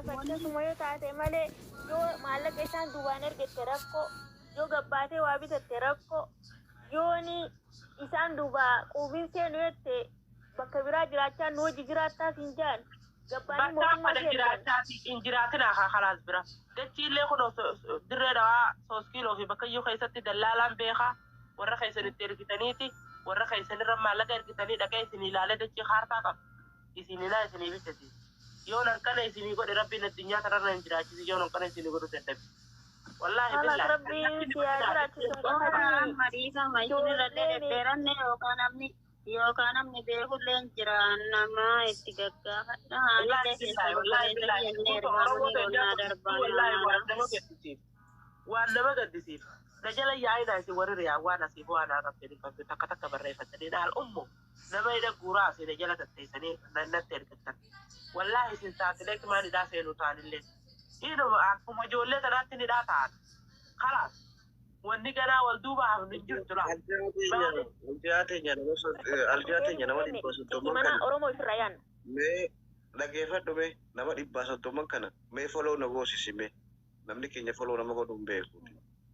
Kalaas akkasuma yoo taate malee yoo maallaqa isaan duubaan ergatte rakkoo, yoo gabbaatee waa bitatte rakkoo, yooni isaan duubaa quubiin seenu jette bakka biraa jiraachaa nu wajji jiraattaa siin ja'an gabbaanii Bakka mootummaa fedha si ergan. jiraachaati hin jiraatinaa haa kalaas bira. Dachiillee kunoo Dirree Dhawaa soos kiiloo fi bakkayyuu keessatti dallaalaan beekaa warra keessan itti ergitaniiti warra keessanirra maallaqa ergitanii dhaqee isinii ilaalee dachii kaartaa qaba. Isininaa isinii bitati. Yoon akkana isinii godhe Rabbiin addunyaa tanarra hin jiraachisu yoon akkana isinii godhu dadhabe. Wallaahi Kalaas billaahi. Rabbiin si haa jiraachisu hin Qofa qafatinii. amma dhiifama isinirrallee Ijoolleen dhedheeranne yookaan namni beekullee hin jira nama itti gaggaafadha Wallaahi anillee keessa billaahi wallaahi obboleessa billaahi. jennee Kun ergaa Oromoo nuni teenyaa qonnaa kun darbaa wallaahi namaadha. waan nama gaddisiif. Waan nama gaddisiif. Na jala yaa'inaa isin warri riyaa waan asiif waan haa qabdanii qabdu takka takka barreeffatanii dhaal ummu nama hidha guuraa asii na jala tatteessanii natti ergattan. Wallaahi isin saaxilee kimaan hidhaa seenuu ta'anillee. Inuma akkuma ijoollee tanaatti hidhaa ta'an. Kalaas wanni ganaa wal duuba hafnu hin jirtu laa. Maaliif Aljiyaa teenya nama Itti 130 mana kana Oromoo ofirraa yaanna. mee dhageeffadhu, mee nama 130 kana mee follow na goosisi. Mee namni keenya follow nama godhu hin beeku.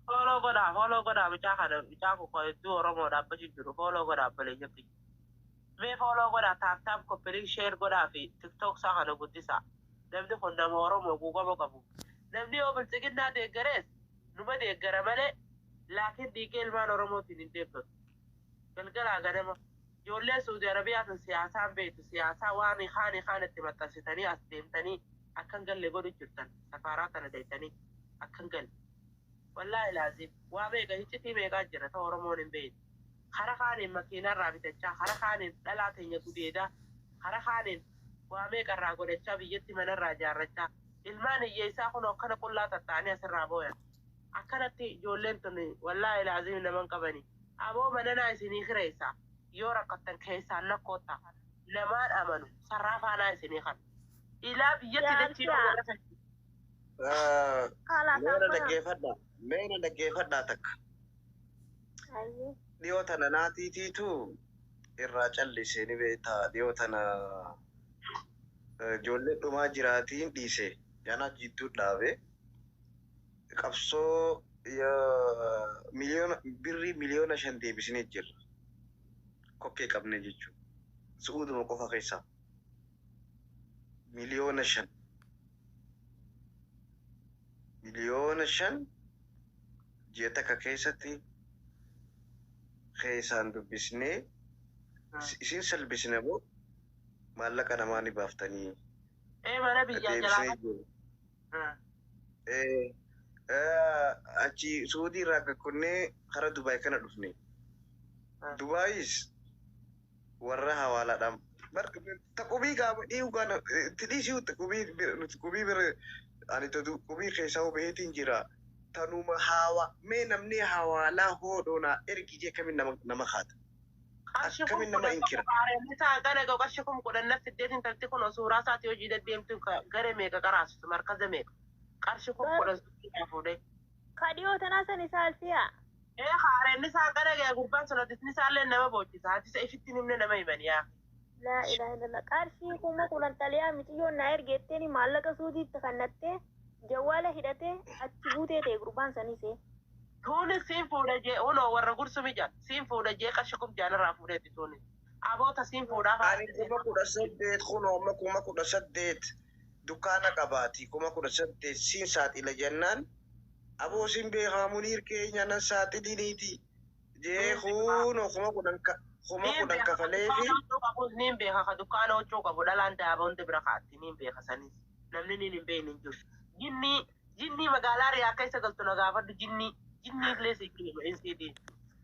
Follow godhaa, follow godhaa mucaa kana, mucaa kun hedduu Oromoo dhaabbachuu jiru, follow godhaa obboleeyyan kiyya. Mee follow godhaa, tap tap, copy link, share godhaa fi TikTok isaa kana guddisaa. Namni kun nama Oromoo guugama qabu. Namni yoo bilxiginnaa deeggarees numa deeggara malee laakiin dhiigee ilmaan Oromootiin hin deeggatu. Galgalaa ganama ijoollee Suudi Arabiyaa tun siyaasaan beektu, siyaasaa waan kaan kaan itti maxxansitanii as deemtanii akkan galle godhu jirtan, safaaraa tana deemtanii akkan galle. Wallaahi laazim waa meeqa hiccitii meeqaa jira ta'u Oromoon hin beekne. Kara kaaniin makiinarraa bitachaa, kara kaaniin dhalaa teenya gudeedaa, kara kaaniin waa meeqarraa godhachaa, biyyatti manarraa ijaarrachaa, ilmaan hiyyeessaa kun akkana qullaa tatta'anii asirraa booyan. Akkanatti ijoolleen tun wallaahi laazim naman qabani. Aboo mananaa isinii kireessa yoo rakkattan keessaan nakkoota namaan amanu sarraa faanaa isinii kan. Ilaa biyyatti dachii Yaa warra kan. Kalaas Meena amma. dhaggeeffadha, meena dhaggeeffadhaa takka. Ayyee. Dhiyoo tana naatiitiitu irraa callise ni beektaa. Dhiyoo tana ijoollee dhumaa jiraatiin dhiise ganaa jidduu dhaabe qabsoo miliyoona birrii 5 miliyoona deebisinee jirra kokkee qabne jechuudha. Su'uuduma qofa keessaa 5 miliyoona, 5 miliyoona ji'a takka keessatti keessaan dubbisnee isin salbisne moo maallaqa namaa ni baaftanii Ee, mana biyyaa jalaa. deebisnee jiru. Achi Suudii irraa kakkunnee kara Dubaay kana dhufne. Dubaayis warra hawaalaadhaan taqubii gaafa dhiibu kana itti dhiisuu qubii nuti qubii bira ani qubii keessaa baheetiin jira. Tanuma haawa mee namni hawaalaa hoodhoonaa ergi jee akkamiin nama kaata? Qarshii kum Akkamiin nama 10 inkira? Qaareen isaa gara ga'u qarshii 10,000 na fiddeetiin intalti kun suuraa isaati hojii deddeemtu gara meeqa qaraasisu markaza meeqa qarshii 10,000 suuqii fuudhee. Kadhiyoo tanaa san isaa alfiyaa. Ee, haareen isaa gara ga'e gurbaan sun hadisni isaallee nama boochisa, hadisa ifitti himne nama himan yaa. Laa ilaaha illallah. Qarshii 10,000 xaliyaa miciyyoon naa ergeetteeni maallaqa suudiitti kannattee jawwaala hidhatee achi buutee ta'e gurbaan saniis. Tuunis siin fuudha jee hunoo warra gursumi jaa siin fuudha jee qarshii 6,000 irraa fuudheeti tuunis. Aboota siin fuudhaaf. Ani 18,000 kunoo amma 18,000 dukkaana qabaati, 18,000 siin saaxila jennaan aboo siin beekaa Muniir keenya nan saaxiliniiti jee kunoo 10,000 kafalee fi Niin beeka, ka dukkaana huccuu qabu dhalaan daaba hunda bira kaa'atti niin beeka sanis. Namni niin hin beekne hin jiru. Jinnii jinnii magaalaa Riyaa keessa galtu na gaafadhu, jinnii jinnii illee si insiitii.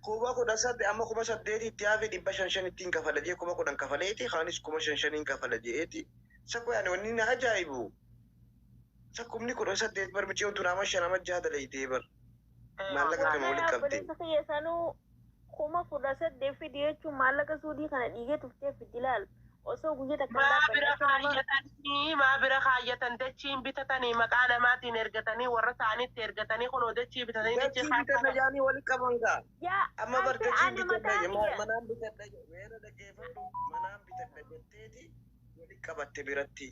18,000 amma 8,000 itti hafe dhibba shan shan ittiin kafala jee 10,000 kafaleeti kaanis kuma shan shaniin kafala je'eeti. Sakko yaani wanni na ajaa'ibu sakkumni 18 bar micciyyoon tun ama 5 ama 6 dalaydee bar maallaqa akkami Wallahi walitti qabde. Obboleessa kiyya sanuu 18,000 fidi jechuun maallaqa suudii kana dhiigee tuftee fiddi laal. Osoo guyya takka hin Maa dhaabbanne bira akka nama kaayyatanii, maa bira kaayyatan, dachiin bitatanii maqaa namaatiin ergatanii warra isaaniitti ergatanii kunoo dachii bitatanii dachii Dachii bitadha kaartaa jaanii walitti qaban gaa. Yaa Amma bar alfee dachii ani bitadha mataan kiyya. Manaan bitadha weera dhaggeeffadhu, manaan bitadha jetteeti walitti qabatte biratti.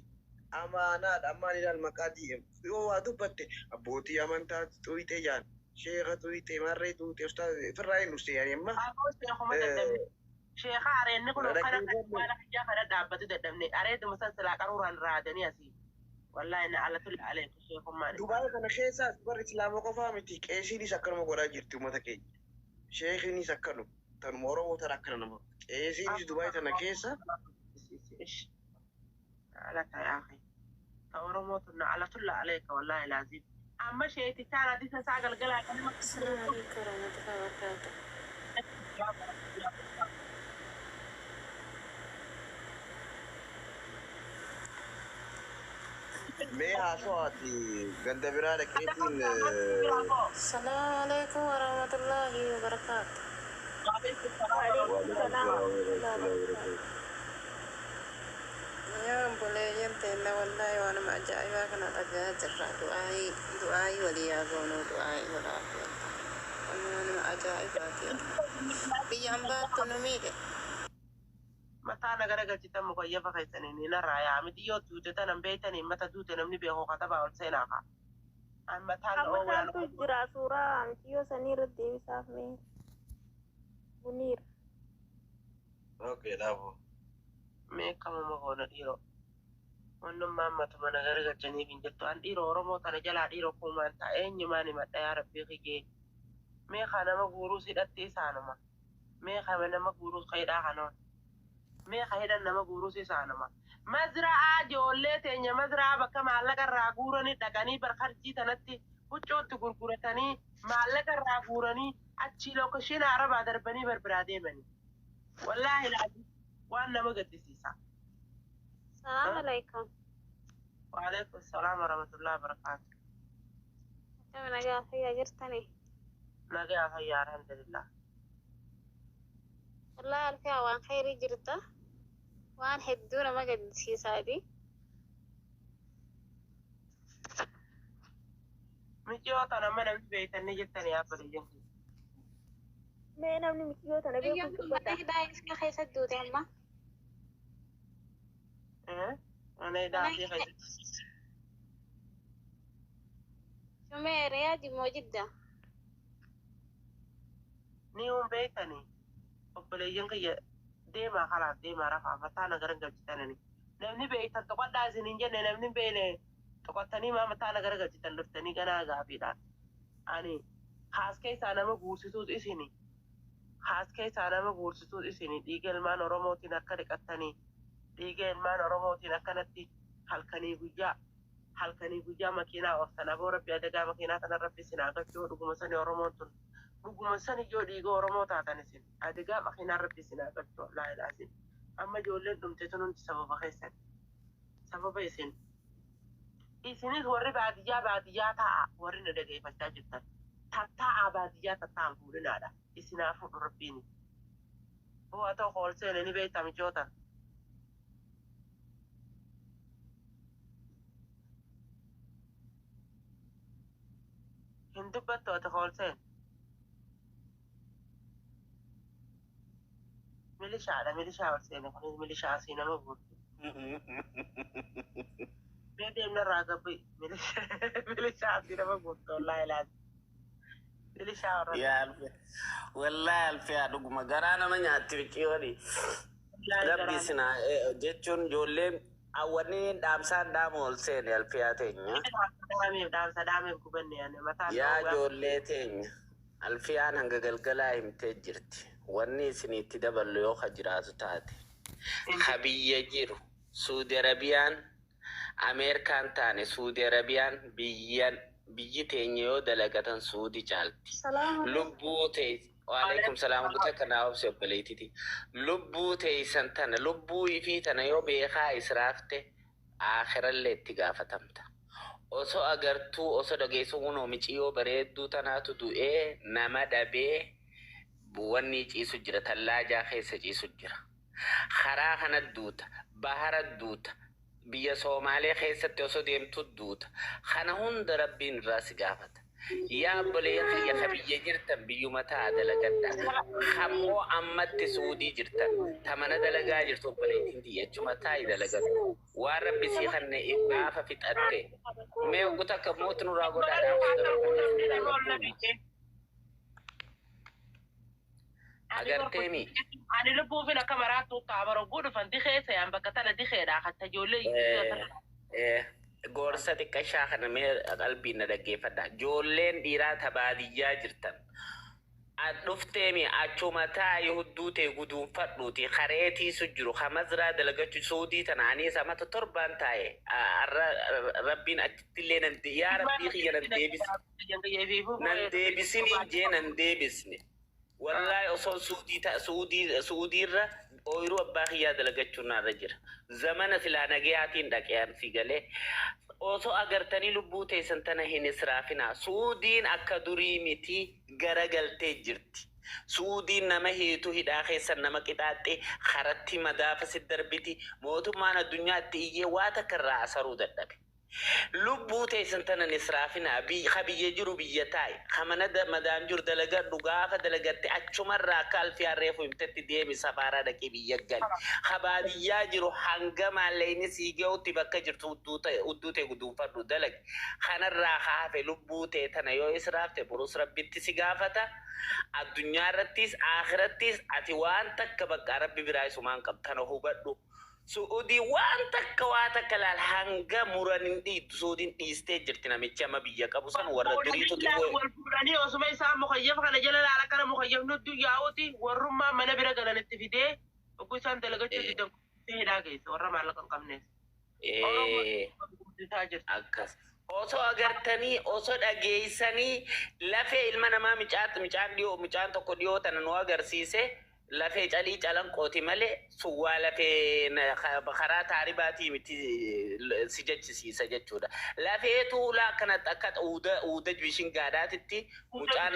Amaanaadha. Ammaan ilaal maqaa DM. Yoo waa dubbatte abbootii amantaa xuyixee jaan. Sheeka xuyixee marree xuyixee ustaaz firraa hin dhufte yaani amma. Aboo sheekuma dadhabne. Sheeka areenni kun kana waan hajjaa kana dhaabbatu dadhabne. Areeduma san silaa qaruuraan raadanii asii. Wallaahi na alatu aleeku sheekummaan. Dubaay kana keessaas warri Islaama qofaa miti qeesiinis akkanuma godhaa jirti uummata keenya. Sheekinis akkanuma. Tanuma Oromoo tana akkana nama. Qeesiinis Dubaay tana keessa Alaka yaa akhi. Ta Oromoo tun na alatulla aleeka wallaahi laazim. Amma sheetichaan hadiisa isaa galgalaa kanuma. السلام عليكم ورحمة الله وبركاته. Mee haasawaati ganda biraa dhaqeetiin. السلام عليكم ورحمة الله وبركاته. Waalaikum salaam warahmatullahi wabarakatuh. Yaa obboleeyyan teenya wallaahi waanuma ajaa'ibaa kana dhagahaa jirra. Du'aayii du'aayii walii haa goonuu du'aayii walaaf waanuma ajaa'ibaati. Biyya hambaattu nu miidhe. Mataa na garagalchitan mukoyyafa keessaniin narraa yaa miti yoo duute tanan beeytanii mata duute namni beeku katabaa ol seenaa kaa. An mataan Amma oowwaan isaantu jira suuraa mitiyyoo sanii irratti deebisaaf mee. Muniir. Okay, dhaabu. Mee kamuma goona dhiiroo. Wannummaan matuma na garagalchaniif hin jettu. An dhiiroo Oromoo tana jalaa dhiiroo kuumaan ta'a eenyumaan himadha yaa rabbii kiyyee. Mee kaa nama guuruus hidhatti isaanuma. Mee kaa nama guuruus hidhaa kanoon. Mee ka hidhan nama guuruus isaanuma. Mazra'aa ijoollee teenya mazra'aa bakka maallaqa irraa guuranii dhaqanii barkarjii tanatti huccuutti gurguratanii maallaqa irraa guuranii achii lookashiin arabaa darbanii barbiraa deemanii. Wallaahi laazim waan nama gaddisiisa. Salaam alaikum. Waalaikum salaam warahmatullahi wabarakaatu. Akkam nagaa fayyaa jirtanii? Nagaa fayyaa alhamdulillah. Wallaahi alfiyaa waan khayrii jirta. Waan hedduu nama gaddisiisaati. Micciyoo tana mana namni beeytanii jettanii yaabbate jenni. Mee namni mitiyyoo tana Biyya beeku kun mana dubbata. hidhaa isaa keessatti duute amma. Mana hidhaa asii keessatti. Shumee Riyaad immoo Jidda. Ni hun beeytanii obboleeyyan kiyya deemaa kalaas deemaa rafaa mataa na garagalchitanani. Namni beeytan toqadhaa isin hin jenne namni beeyne toqattanii maa mataa na garagalchitan dhuftanii ganaa gaafiidhaan. Ani haas keessaa nama guursituus isini. Haas keessaa nama guursituus isini dhiiga ilmaan Oromootiin akka dhiqattanii dhiiga ilmaan Oromootiin akkanatti halkanii guyyaa makiinaa ooftan aboo rabbi adagaa makiinaa tana rabbi isin haa galchuu dhuguma sani Oromoon tun dhuguma sani yoo dhiiga Oromoo taatan isin adagaa makiinaa rabbi isin haa galchuu wallaahi laasim amma ijoolleen dhumte tun hundi sababa keessan sababa isin isinis warri baadiyyaa baadiyyaa taa'a warri na dhageeffachaa jirtan tattaa'a baadiyyaa tattaa'an fuudhinaadha isin haa fuudhu rabbiin bu'aa ta'u ol seene ni beekta michoota. Hin dubbattu ati ol seene. Milishaadha milishaa ol seene kunis milishaa asii nama guurtu. Mee deemna irraa gabbi milishaa asii nama guurtu wallaahi laazim. Milishaa warra. Yaa Alfiyaa. Wallaahi Alfiyaa dhuguma garaa nama nyaatti biqiyooni. Rabbi isin jechuun ijoolleen hawwanni dhaamsaan dhaamu ol seene Alfiyaa teenya. Dhaameef dhaamsa dhaameef gubanne ani mataan Yaa ijoollee teenya. Alfiyaan hanga galgalaa himtee jirti. Wanni isinitti daballu yoo ka jiraatu taate. Ka biyya jiru Suudi Arabiyaan Ameerikaan taane Suudi Arabiyaan biyyan biyyi teenya yoo dalagatan Suudi caalti. Salaam alaikum. Lubbuu ta'e waalaikum salaam guta kanaa obse obboleettiti. Lubbuu teessan tana lubbuu ifii tana yoo beekaa israafte aakhirallee itti gaafatamta. Osoo agartuu osoo dhageessuu kunoo miciyoo bareedduu tanaatu du'ee nama dhabee wanni ciisu jira tallaajaa keessa ciisu jira. Karaa kana duuta bahara duuta biyya Soomaalee keessatti osoo deemtu duuta. Kana hunda rabbiin irraa si gaafata. Yaa obboleeyyan kiyya ka biyya jirtan biyyuma ta'a dalagadha. Kammoo ammatti Suudii jirtan ta mana dalagaa jirtu obboleettiin tiyya achuma taa'i dalagadhu. Waan Rabbi sii kanne gaafa fixatte mee oggu takka mooti nurraa godhaa dhaamsa dabarfanne isinirraa gabbuuna. Agarteemi. Ani lubbuufin akka maraattuu ta'a bara ogguu dhufan dikee se'an bakka tana dikeedha hatta ijoollee Gorsa xiqqashaa kana mee qalbiin na dhaggeeffadha. Ijoolleen dhiiraa ta baadiyyaa jirtan. Dhufteemi achuma taa'i hudduu tee guduunfadhuuti kareetiisu jiru ka mazraa dalagachuu Suudii tana anis amata 7n taa'e arra Rabbiin achittillee nan yaa Rabbii kiyya nan deebisi nan deebisiniin jee nan deebisne. Wallaahi osoo Suudii ta Suudii Suudiirra ooyiruu abbaa kiyyaa dalagachuun narra jira. Zamana silaa nagayaatiin dhaqe an si galee. Osoo agartanii lubbuu teessan tana hin israafinaa. Suudiin akka durii miti garagaltee jirti. Suudiin nama hiitu hidhaa keessan nama qixaaxxi karatti madaafa si darbiti. Mootummaan addunyaa itti iyyee waa takka irraa asaruu dadhabe. Lubbuu teessan tana hin israafinaa. Ka biyya jiru biyya taa'i. Ka mana madaam jiru dalagadhu gaafa dalagatte achumarraa akka Alfiyaan reefu himtetti deemi safaaraa dhaqii biyya gali. Ka baadiyyaa jiru hanga maallaqni sii gahutti bakka jirtu hudduu tee guduunfadhu dalagi. Kanarraa ka hafe lubbuu tee tana yoo israafte borus Rabbitti si gaafata. Addunyaa irrattis aakhirattis ati waan takka bakka Rabbi biraa isumaan qabdu tana hubadhu. Su'udii waan takka waa takka laal hanga muran hin dhiiddu suudiin dhiistee jirti namichi amma biyya qabu san warra duriitu xiqqoo Wal fuudhanii osuma isaan mukayyafa kana jala laala akkana mukayyafni hudduu yaa'uuti warrummaa mana bira galan itti fidee ogguu isaan dalagachuu didan hidhaa geesse warra maallaqa hin qabnees. Oromoo guddisaa jirti. Akkas. Osoo agartanii osoo dhageessanii lafee ilma namaa micaan micaan dhiyoo micaan tokko dhiyoo tana nu agarsiise lafee calii calanqooti malee suwwaa lafee karaa taaribaatii miti si jechisiisa jechuudha. Lafee tuulaa akkanatti akka uuda uuda bishingaadhaatitti mucaan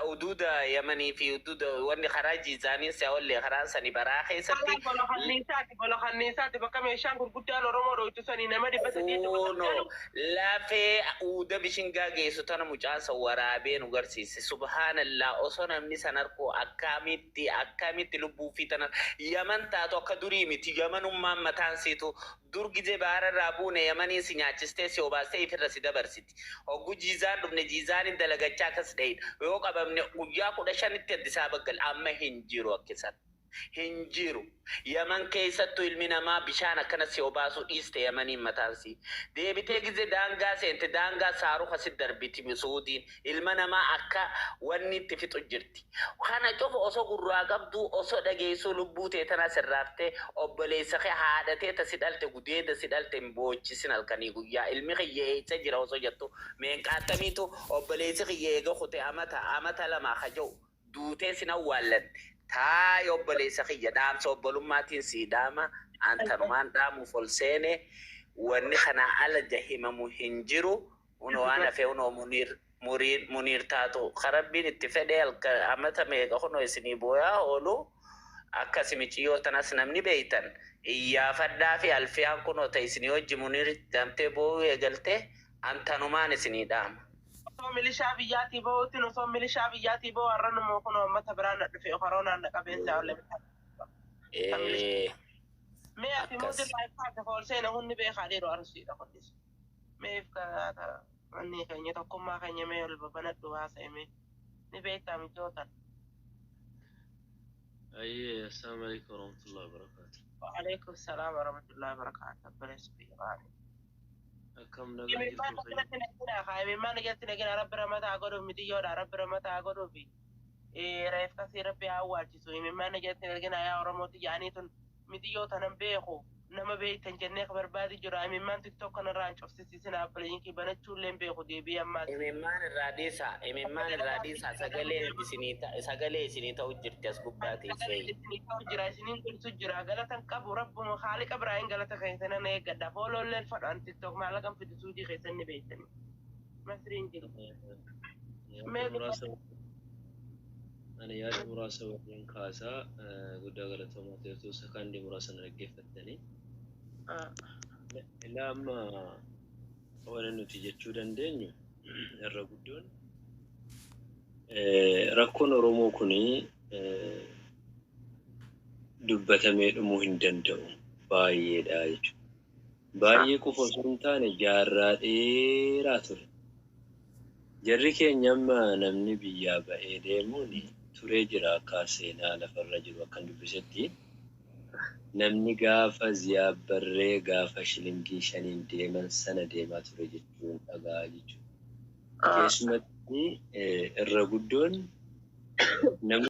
uduuda Yamanii fi uduuda wanni karaa Jiizaanii si'a ollee karaa sani baraa keessatti Gola kanniisaati gola kanniisaati bakka meeshaan gurguddaan Oromoo dhoytu sanii nama 300 Kuno lafee uuda bishingaa geessu tana mucaan san waraabee nu garsiise. Subhaanallah osoo namni san arkoo akkamitti akkamitti lubbuu fi tana Yaman taatu akka durii miti Yamanummaan mataan siitu dur gizee baara irraa buune Yamanii si nyaachistee si obaastee ifirra si dabarsiti. Hoggu Jiizaan dhufne Jiizaaniin dalagachaa akkas dhayina. Yoo qabamne guyyaa 15tti Addis Ababa galla. Amma hin jiru akkisan. Hin jiru. Yaman keessattuu ilmi namaa bishaan akkana si obaasuu dhiiste Yamaniin mataan sii. Deebitee gizee daangaa seente daangaa saaruka si darbiti Suudiin. Ilma namaa akka wanni itti fixu jirti. Kana cufa osoo gurraa qabduu osoo dhageessuu lubbuu tee tana sirraaftee obboleessa kee haadha tee ta si dhalte gudeeda si dhalte hin boochisin halkanii guyyaa. Ilmi kiyya eessa jira osoo jettu meenqaattamiitu obboleessi kiyya eega kute amata amata lama ka jedhu duutee sin awwaallan. Taa'i obboleessa kiyya dhaamsa obbolummaatiin sii dhaama an tanumaan dhaamuuf ol seene wanni kanaa ala jahimamu hin jiru unoo waan hafe unoo muniir muriir muniir taatu ka rabbiin itti fedhe halka amata meeqa kunoo isinii booyaa oolu akkasi miciyyoo tanas namni beeytan iyyaafadhaa fi alfiyaan kunoo ta isinii wajji muniir damtee boo'uu eegalte an tanumaan isinii dhaama. Osoo milishaa biyyaatii bahuutiin osoo milishaa biyyaatii bahu har'a numa kunoo ummata biraan na dhufe koroonaan na qabeen isaa olle bitaa. Mee ati Akkas. muuti laayifaa fool seena hunni beekaa dhiiroo arsiidha kunis. Mee if wanni keenya tokkummaa keenya mee ol babanadhu haasa'e mee ni beektaa mijootan. Ayyee, assalaamu alaikum warahmatullahi wabarakatuh. Waalaikum salaam warahmatullahi wabarakatuh. Obboleessi biyya baane. Akkam nagaa jirtu fayyaa? Imimmaan ijatti nagina rabbi ramataa godhuuf mitiyyoodha rabbi ramataa godhuuf reefkasii rabbi haa awwaalchisu imimmaan ijatti nagina yaa Oromooti yaanii tun mitiyyoo tanan beeku nama beektan jennee ka barbaadi jira imimmaan tiktok kanarraa hin cufsisiisin abbaleenkii banachuullee hin beeku deebii ammaas. Imimmaan irraa dhiisaa, imimmaan irraa dhiisaa, sagalee isinii sagalee isinii ta'u jirti as gubbaa teessee. Isinii ta'u jira isiniin gorsu jira galatan qabu rabbuma haaliqa biraa hin galata keessan na eeggadha fooloolleen fadhaan tiktok maallaqan fidu suudii keessan ni beektani masriin jiru. Yaada muraasa ani yaada muraasa waliin kaasaa guddaa galatoomaa ta'etu sakandii muraasa na dhaggeeffattanii. Ilaa amma wanni nuti jechuu dandeenyu Irra guddoon rakkoon Oromoo kuni dubbatamee dhumuu hin danda'u. Baay'eedha jechuudha. Baay'ee qofa osoo hin taane jaarraa dheeraa ture. Jarri keenya amma namni biyyaa ba'ee deemuun turee jira akka seenaa lafarra jiru akkan dubbisetti. Namni gaafa ziyaabbarree gaafa shilingii shaniin deeman sana deemaa ture jechuun dhagaa jechuudha. Keessumatti irra guddoon namni